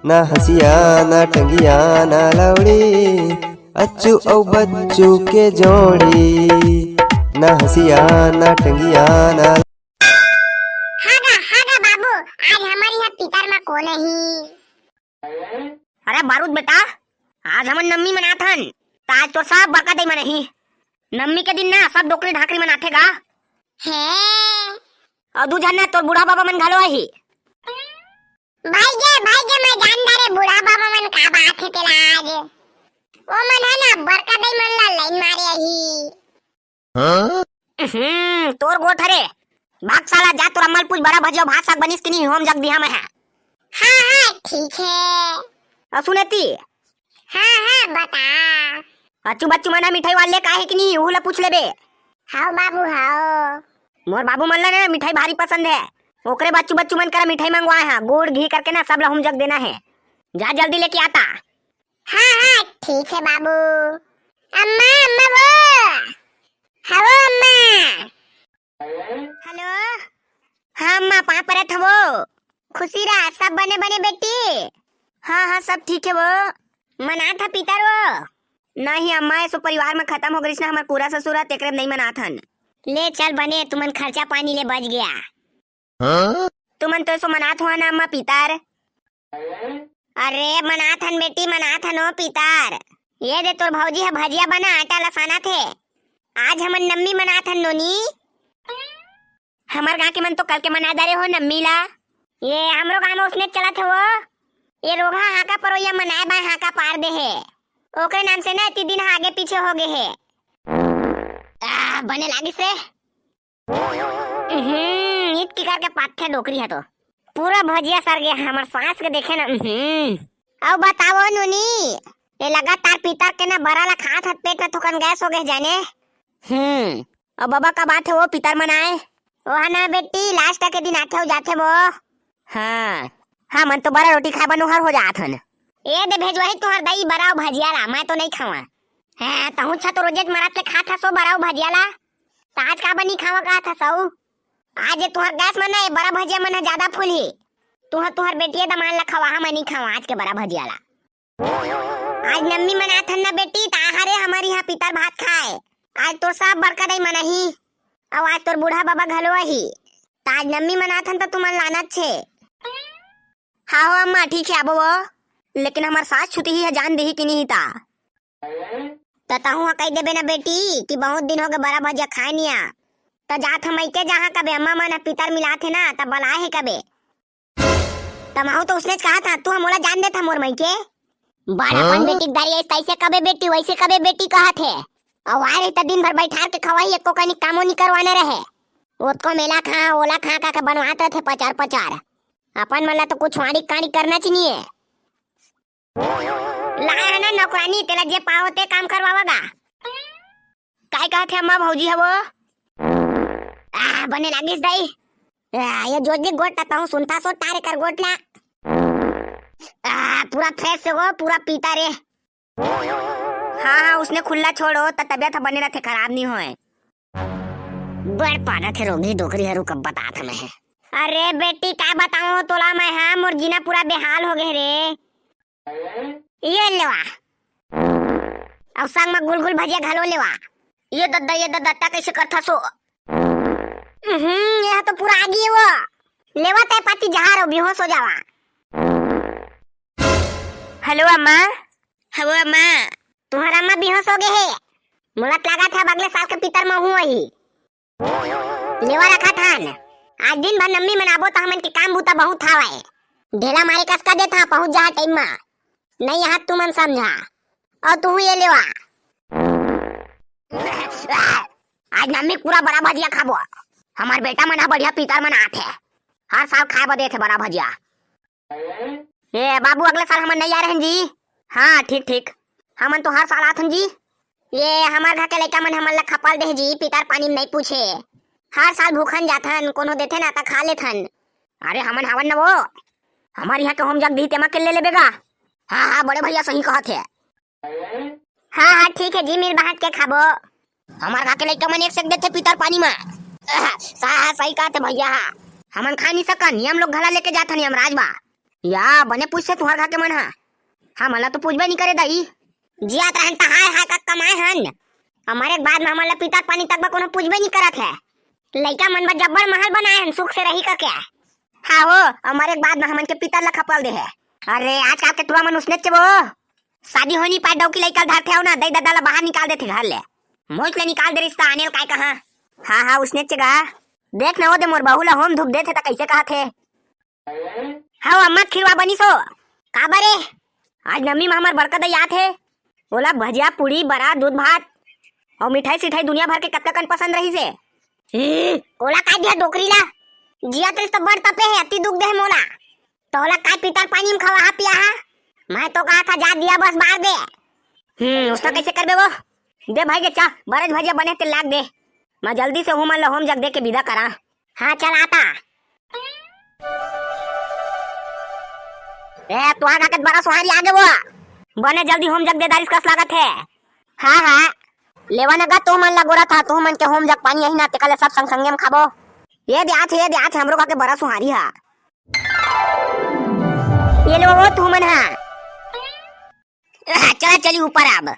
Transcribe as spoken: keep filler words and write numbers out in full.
ना हँसिया, ना टंगिया, ना लौड़ी, अच्छू अउ बच्चू के जोड़ी। ना हँसिया, ना टंगिया, ना। हाँ गा, हाँ गा बाबू, आज हमर इहाँ पितर म कोन आही? अरे बारूद बेटा, आज हमन नम्मी मनाथन, त आज तोर सब बड़का दई मन आही। नम्मी के दिन ना सब डोकरी ढाकरी मन आथे गा। हे। अउ दू झन ना तोर बूढ़ा बाबा मन घलो आही। भाई गे, भाई गे, मैं जान डारे बूढ़ा बाबा मन का बात हे तेला आज। ओ मन हे ना बड़का दई मन ला लाइन मारे आही। हम्म, तोर गोठ हरे। भाग साला, जा तोर अम्मा ल पूछ, बड़ा भजिया भात साग बनिस कि नहीं, होम जग दिहा मैं हा। हाँ, हाँ, ठीक हे। अउ सुनेती? हाँ, हाँ, बता। अच्छू बच्चू मन ह मिठाई वाले का हे कि नहीं, उहू ला पूछ लेबे। हाव बाबू, हाव। मोर बाबू मन ला ना मिठाई भारी पसंद हे। ओकरे बच्चू बच्चू मन करा मिठाई मंगवाए हा, गुड़ घी करके ना सब ला होम जग देना हे। जा जल्दी लेके आता। हाँ, हाँ, ठीक हे बाबू। अम्मा, अम्मा वो। हाँ वो अम्मा। हेलो। हाँ अम्मा, पाँव परत हवो। खुशी रह, सब बने बने बेटी। हाँ, हाँ, सब ठीक हे वो। मनाथा पितर वो। नहीं अम्मा, एसो परिवार म खतम हो गइस ना हमर पूरा ससुर ह, तेकरे नहीं मनाथन। ले चल बने, तुमन खर्चा पानी ले बच गया। हाँ? तुमन तो एसो मनात हो ना अम्मा पितर। अरे मनाथन बेटी, मनाथन ओ पितर। ये दे तोर भौजी ह भजिया बना, आटा ल सानथे। आज हमन नम्मी मनाथन नोनी। हमर गाँव के मन तो कल के मना डारे हो नम्मी ला। ये हमरो गाँव म उसने चलत हे वो। ये रोगहा हाका परोइया मनाए बाय हाका पार दे हे। ओकरे नाम से ना एती दिन ह आगे पीछे हो गे हे। आ, बने लागिस रे। हम्म, इतकी करके पाथे डोकरी ह तो। पूरा भजिया सर गे हमर सास के देखे ना। हम्म। अउ बताओ नोनी, ये लगातार पितर के ना बरा ला खात हत, पेट में थोकन गैस हो गे जाने। हम्म, अउ बाबा का बात हे वो पितर मनाए? ओहा ना बेटी, लास्ट के दिन आथे अउ जाथे वो। हाँ, हमन तो बरा रोटी खाए बर नोहर हो जात हन। ए दे भेजवाही तुहर दई बरा अउ भजिया ला, मैं तो नहीं खावा। हाँ, तहूँ छा तो रोजेच मरात के खात हस ओ बरा अउ भजिया ला। त आज काबर नहीं खावा कहत हस ओ? आज ये तुहर गैस मन ना, ये बरा भजिया मन ह ज्यादा फूलही। तुहर, तुहर बेटिया दमान ला खवाहा, मैं नहीं खावा आज के बरा भजिया ला। आज नम्मी मनाथन ना बेटी, त आहा रे हमर इहाँ पितर भात खाए। आज तोर सब बड़का दई मन आही, अउ आज तोर बूढ़ा बाबा घलो आही। त आज नम्मी मनाथन त तुमन लानत छे। हाँ हो अम्मा, ठीक हे आबो वो, लेकिन हमर सास छुतिही ह जान दिही कि नहीं ता। त तहूँ ह कहि देबे ना बेटी कि बहुत दिन हो गे बरा भजिया खाए निया। त जात ह मइके जहाँ कबे अम्मा मन ह पितर मिलाथे ना, त बलाए हे कबे। त महूँ तो उसनेच कहा था, तू ह मोला जान देथा मोर मइके। बड़ा हाँ? अपन बेटी के दारी ऐसे तैसे कबे बेटी, वैसे कबे बेटी कहत हे। अउ आए रही त दिन भर बैठार के खवाही, एको कनी कामो नी करवाना रहे। ओतको मेला खा, ओला खा, का के बनवात रथे पचार पचार। अपन मन ला तो कुछ वाड़ी काड़ी करना चाहिए। लाए हे ना नौकरानी, तेला जे पाओ ते काम करवावा गा। काय कहत हे अम्मा भौजी हवो? आ, बने लागिस दाई। आ, ये जोजी गोठ ला तहूँ सुनथा सो तारे कर गोठ ला। आ, पूरा फ्रेश हो, पूरा पीता रे। हाँ, हाँ, उसने खुल्ला छोड़ो, त तबियत ह बने रथे, खराब नहीं होए। बड़ पाना थे रोगी डोकरी हरू कब बतात हमें है। अरे बेटी, का बताऊं तोला मैं, हाँ, मोर जीना पूरा बेहाल हो गए रे। ये लेवा। अउ संग म गुलगुल भजिया घलो लेवा। ये दद्दा, ये दद्दा, ता कैसे करथा सो? हम्म, ये तो पूरा आगी है वो। लेवा ते पाती जहार हो, बेहोश हो जावा। हेलो अम्मा। हवो अम्मा। तुम्हारा अम्मा बेहोश हो गए है। मोला त लागत है अगले साल के पितर म हूँ वही। लेवा रखा थान। आज दिन भर नम्मी मनाबो त हमन के काम बूता बहुत हावय। ढेला मारे कस का देथा, पहुंच जा टाइम मा। नहीं हाथ तुमन समझा। और तू ये लेवा। आज नम्मी पूरा बड़ा भजिया खाबो। हमार बेटा मन ह बढ़िया पितर मन आथे। हर साल खाए बर देथे बड़ा भजिया। ए बाबू, अगले साल हमन नहीं आ रहन जी। हाँ, ठीक, ठीक। हमन तो हर साल आथन जी। ये हमर घर के लइका मन हमन ला खपल दे जी, पितर पानी में नहीं पूछे। हर साल भूखन जाथन, कोनो देथे ना त खा लेथन। अरे हमन हवन न वो। हमर यहाँ के होम जग दी तेमा के ले लेबे गा। हाँ, हाँ, बड़े भैया सही कहत हे। हाँ, हाँ, ठीक है जी, मिल बांट के खाबो। हमर घर के लइका मन एक सेक देथे पितर पानी में। सा-, सही कहत हे भैया। हमन खा नहीं सकन, ये हम लोग घला लेके जाथन, ये हम राज बा। या बने पूछथे तुंहर घर के मन हा। हमन ला तो पूछबे नहीं करे दाई। जियात रहन त हाय हाय का कमाए हन। हमर एक बाद में हमन ला पितर पानी तक बर कोनो पूछबे नहीं करत हे। लइका मन बर जब्बर महल बनाए हन, सुख से रही का क्या? हाँ हो, हमर एक बाद में हमन के पितर ला खपल दे हे। अरे आजकल के टुरा मन उसने चे वो। शादी हो नहीं पाए, डौकी लइका धरथे हो ना, दई ददा ला बाहर निकाल देथे घर ले। मोच ले निकाल दे रिश्ता आने ल काय कहा। हाँ हाँ, उसने चे गा। देख ना वो दे मोर बहू ला होम धूप देथे त कैसे कहत हे। हाँ अम्मा, खीरवा बनिस हो। का बरे? आज नमी में हमर बड़का दई आत हे। ओला भजिया, पूड़ी, बरा, दूध भात अउ मिठाई सिठाई दुनिया भर के कतका कन पसंद रहिस हे। हम्म, ओला काय दिया डोकरी ला? जिया तो इस तो बड़ तपे हे, अति दुख दे हे मोला। तोला काय पितर पानी में खवा हा पिया हा? मैं तो कहा था जा दिया बस बार दे। हम्म, उसका कैसे करबे वो? दे भाई के चा, बरज भजिया बने ते लाग दे। मैं जल्दी से हूँ मन ला होम जग दे के विदा करा। हाँ चल आता। ए तुहा का के बरा सुहारी आगे वो। बने जल्दी होम जग दे दारिस कस लागत हे। हाँ हाँ। लेवा नगा तू मन ला गोरा था, तू मन के होम जग पानी यही ना तेका ले सब संग संगे में खाबो। ये दे आथे, ये दे आथे हमरो का के बरा सुहारी हा। ये लो वो तू मन हा। चला चली ऊपर अब।